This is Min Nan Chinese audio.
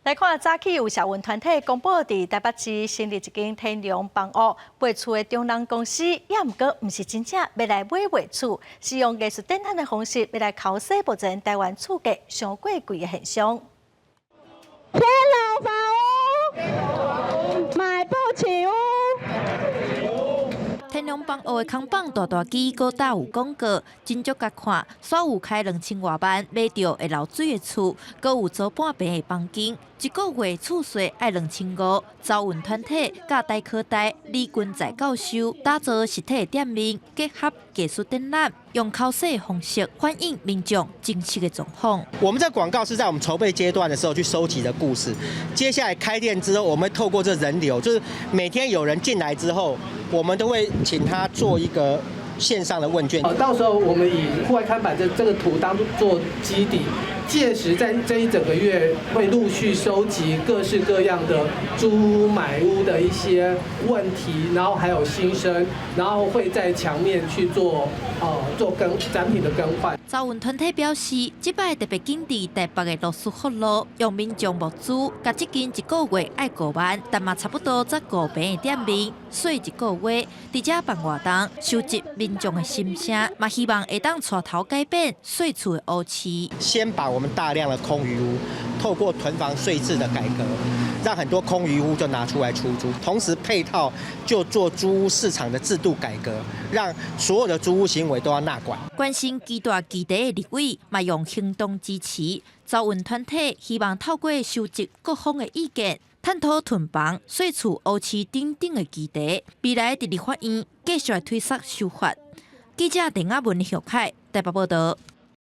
來看早起有社運團體公布，佇台北市成立一間天龍房屋賣厝的中人公司，也毋過毋是真正欲來買賣厝，是用藝術展覽的方式，欲來剾洗目前台灣厝價傷過貴的現象。天龍房屋買不起屋。天龍房屋的扛棒大大支，閣搭有廣告，真足共看。煞有開2000外萬買著會漏水的厝，閣有租半坪的房間，一個月厝稅愛2500。走運團體佮台科大李君在教授打造實體店面，結合藝術展覽，用剾洗的方式反映民眾真實的狀況。我們這廣告是在我們籌備階段的時候去收集的故事，接下來開店之後，我們會透過這人流，就是每天有人進來之後，我們都會請他做一個線上的問卷。到時候我們以戶外看板這個圖當做基底，屆時在這一整個月會陸續收集各式各樣的租屋買屋的一些問題，然後還有心聲，然後會在牆面去做更展品的更換。走運團體表示，這擺特別緊佇台北的羅斯福路，用民眾募資，共這間一個月愛5萬，但嘛差不多才5坪的店面，稅一個月，佇遮辦活動，收集民眾的心聲，嘛希望會當帶頭改變稅厝的烏市。先把我們大量的空餘屋，透過囤房稅制的改革，讓很多空餘屋就拿出來出租，同時配套就做租屋市場的制度改革，讓所有的租屋行為都要納管。關心基大議題的立委嘛用行動支持，走運團體希望透過收集各方的意見，探討囤房、稅厝、烏市等等的議題，未來佇立法院繼續來推捒修法。記者鄧亞文、許凱台北報道。